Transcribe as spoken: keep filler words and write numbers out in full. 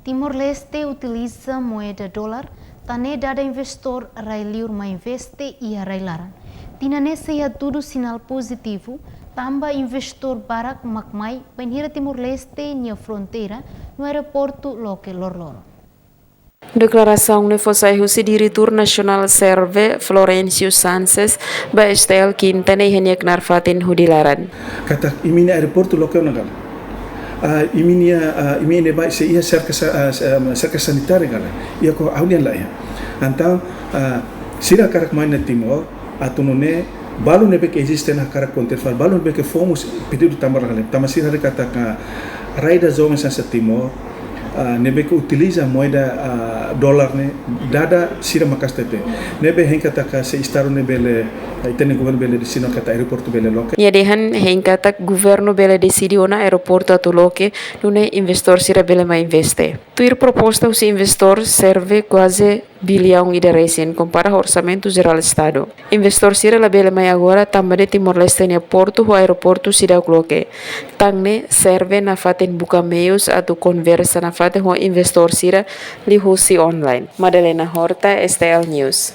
Timor-Leste utiliza moeda dolar, tan ne'e dada investór rai-li'ur mai investe iha rai-laran. Tinan ne'e sei hatudu sinál pozitivu, tanba investór barak mak mai bainhira Timor-Leste nia fronteira no aeroportu loke loroloron. Deklarasaun ne'e fó sai husi Diretór Nasionál Serve, Florencio Sanches, ba S T L Kinta ne'e iha nia knaar fatin hudi laran. Katak imi-nia aeroportu loke ona ka lae. Ah, imi-nia, ah, imi ne'ebá sei iha serka sa-, ah, sa-, ah, serka sanitária ka lae. Iha ka lae, ha'u dehan la iha. Entaun, ah, sira hakarak mai iha Timor, atu nune'e balu ne'ebé ke eziste ne'e hakarak kontinua fali, balu ne'ebé ke fó mós pedidu tanba lakohi. Tanba sira haree katak rai ida joven hanesan Timor, ah, ne'ebé ke utiliza moeda, ah, dolar ne'e, dada sira maka'as tebes. Ne'ebé hein katak se Estadu ne'e bele, ah, ita-nia governu bele deside ona katak aeroportu bele loke. Nia dehan hein katak governu bele deside ona aeroportu atu loke, nune'e investór sira bele mai investe. Tuir proposta husi investór, Serve kuaze biliaun ida resin kompara ho Orsamentu Jerál Estadu. Investór sira labele mai agora tanba de'it Timor-Leste nia portu ho aeroportu seidauk loke. Tan ne'e Serve nafatin buka meius atu konversa nafatin ho investór sira liuhusi online. Madalena Horta, S T L News.